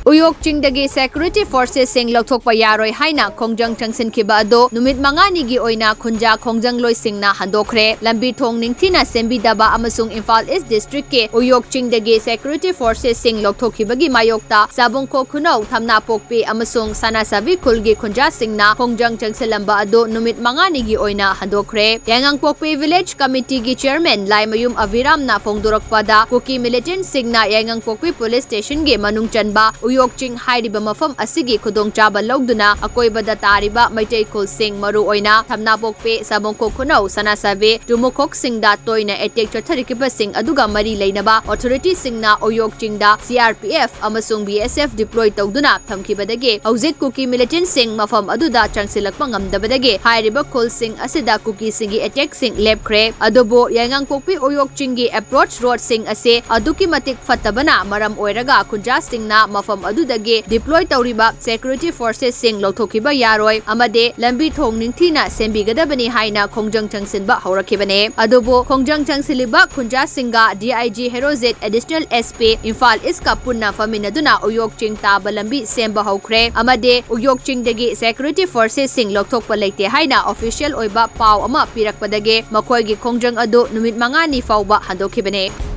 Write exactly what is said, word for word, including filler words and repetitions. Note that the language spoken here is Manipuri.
ꯎꯌꯣꯛ ꯆꯤꯡꯗꯒꯤ security forcesꯁꯤꯡ ꯂꯧꯊꯣꯛꯄ ꯌꯥꯔꯣꯏ ꯍꯥꯏꯅ ꯈꯣꯡꯖꯪ ꯆꯪꯁꯤꯟꯈꯤꯕ ꯑꯗꯨ ꯅꯨꯃꯤꯠ ꯃꯉꯥꯅꯤꯒꯤ ꯑꯣꯏꯅ ꯈꯨꯟꯖꯥ ꯈꯣꯡꯖꯪꯂꯣꯏꯁꯤꯡꯅ ꯍꯟꯗꯣꯛꯈ꯭ꯔꯦ꯫ ꯂꯝꯕꯤ ꯊꯣꯡ ꯅꯤꯡꯊꯤꯅ ꯁꯦꯝꯕꯤꯗꯕ ꯑꯃꯁꯨꯡ ꯏꯝꯐꯥꯜ ꯏꯁ ꯗꯤꯁꯇ꯭ꯔꯤꯛꯀꯤ ꯎꯌꯣꯛ ꯆꯤꯡꯗꯒꯤ security forcesꯁꯤꯡ ꯂꯧꯊꯣꯛꯈꯤꯕꯒꯤ ꯃꯥꯌꯣꯛꯇ ꯁꯥꯕꯨꯡꯈꯣꯛ ꯈꯨꯅꯧ, ꯊꯝꯅꯥꯄꯣꯛꯄꯤ ꯑꯃꯁꯨꯡ ꯁꯅꯥꯁꯥꯕꯤ ꯈꯨꯜꯒꯤ ꯈꯨꯟꯖꯥꯁꯤꯡꯅ ꯈꯣꯡꯖꯪ ꯆꯪꯁꯤꯜꯂꯝꯕ ꯑꯗꯨ ꯅꯨꯃꯤꯠ ꯃꯉꯥꯅꯤꯒꯤ ꯑꯣꯏꯅ ꯍꯟꯗꯣꯛꯈ꯭ꯔꯦ꯫ ꯌꯥꯏꯉꯪꯄꯣꯛꯄꯤ village committeeꯒꯤ chairman ꯂꯥꯏꯃꯌꯨꯝ ꯑꯕꯤꯔꯥꯝꯅ ꯐꯣꯡꯗꯣꯔꯛꯄꯗ ꯀꯨꯀꯤ militantꯁꯤꯡꯅ ꯌꯥꯏꯉꯪꯄꯣꯛꯄꯤ police stationꯒꯤ ꯃꯅꯨꯡ ꯆꯟꯕ ꯎꯌꯣꯛ ꯆꯤꯡ ꯍꯥꯏꯔꯤꯕ ꯃꯐꯝ ꯑꯁꯤꯒꯤ ꯈꯨꯗꯣꯡꯆꯥꯕ ꯂꯧꯗꯨꯅ ꯑꯀꯣꯏꯕꯗ ꯇꯥꯔꯤꯕ ꯃꯩꯇꯩ ꯈꯨꯜꯁꯤꯡ ꯃꯔꯨꯑꯣꯏꯅ ꯊꯝꯅꯥꯄꯣꯛꯄꯤ, ꯁꯥꯕꯣꯡꯈꯣꯛ ꯈꯨꯅꯧ, ꯁꯅꯥꯁꯥꯕꯤ, ꯇꯨꯃꯨꯈꯣꯛꯁꯤꯡꯗ ꯇꯣꯏꯅ attack ꯆꯠꯊꯔꯛꯈꯤꯕꯁꯤꯡ ꯑꯗꯨꯒ ꯃꯔꯤ ꯂꯩꯅꯕ authorityꯁꯤꯡꯅ ꯎꯌꯣꯛ ꯆꯤꯡꯗ C R P F ꯑꯃꯁꯨꯡ B S F deploy ꯇꯧꯗꯨꯅ ꯊꯝꯈꯤꯕꯗꯒꯤ ꯍꯧꯖꯤꯛ ꯀꯨꯀꯤ militantꯁꯤꯡ ꯃꯐꯝ ꯑꯗꯨꯗ ꯆꯪꯁꯤꯜꯂꯛꯄ ꯉꯝꯗꯕꯗꯒꯤ ꯍꯥꯏꯔꯤꯕ ꯈꯨꯜꯁꯤꯡ ꯑꯁꯤꯗ ꯀꯨꯀꯤꯁꯤꯡꯒꯤ attackꯁꯤꯡ ꯂꯦꯞꯈ꯭ꯔꯦ꯫ ꯑꯗꯨꯕꯨ ꯌꯥꯏꯉꯪꯄꯣꯛꯄꯤ ꯎꯌꯣꯛ ꯆꯤꯡꯒꯤ approach roadꯁꯤꯡ ꯑꯁꯤ ꯑꯗꯨꯛꯀꯤ ꯃꯇꯤꯛ ꯐꯠꯇꯕꯅ ꯃꯔꯝ ꯑꯣꯏꯔꯒ ꯈꯨꯟꯖꯥꯁꯤꯡꯅ ꯃꯐꯝ ꯑꯗꯨꯗꯒꯤ deploy ꯇꯧꯔꯤꯕ security forcesꯁꯤꯡ ꯂꯧꯊꯣꯛꯈꯤꯕ ꯌꯥꯔꯣꯏ ꯑꯃꯗꯤ ꯂꯝꯕꯤ ꯊꯣꯡ ꯅꯤꯡꯊꯤꯅ ꯁꯦꯝꯕꯤꯒꯗꯕꯅꯤ ꯍꯥꯏꯅ ꯈꯣꯡꯖꯪ ꯆꯪꯁꯤꯟꯕ ꯍꯧꯔꯛꯈꯤꯕꯅꯤ꯫ ꯑꯗꯨꯕꯨ ꯈꯣꯡꯖꯪ ꯆꯪꯁꯤꯜꯂꯤꯕ ꯈꯨꯟꯖꯥꯁꯤꯡꯒ D I G Herojit, Additional S P Imphal ꯏꯁꯀ ꯄꯨꯟꯅ ꯐꯝꯃꯤꯟꯅꯗꯨꯅ ꯎꯌꯣꯛ ꯆꯤꯡ ꯇꯥꯕ ꯂꯝꯕꯤ ꯁꯦꯝꯕ ꯍꯧꯈ꯭ꯔꯦ ꯑꯃꯗꯤ ꯎꯌꯣꯛ ꯆꯤꯡꯗꯒꯤ security forcesꯁꯤꯡ ꯂꯧꯊꯣꯛꯄ ꯂꯩꯇꯦ ꯍꯥꯏꯅ official ꯑꯣꯏꯕ ꯄꯥꯎ ꯑꯃ ꯄꯤꯔꯛꯄꯗꯒꯤ ꯃꯈꯣꯏꯒꯤ ꯈꯣꯡꯖꯪ ꯑꯗꯨ ꯅꯨꯃꯤꯠ ꯃꯉꯥꯅꯤ ꯐꯥꯎꯕ ꯍꯟꯗꯣꯛꯈꯤꯕꯅꯤ꯫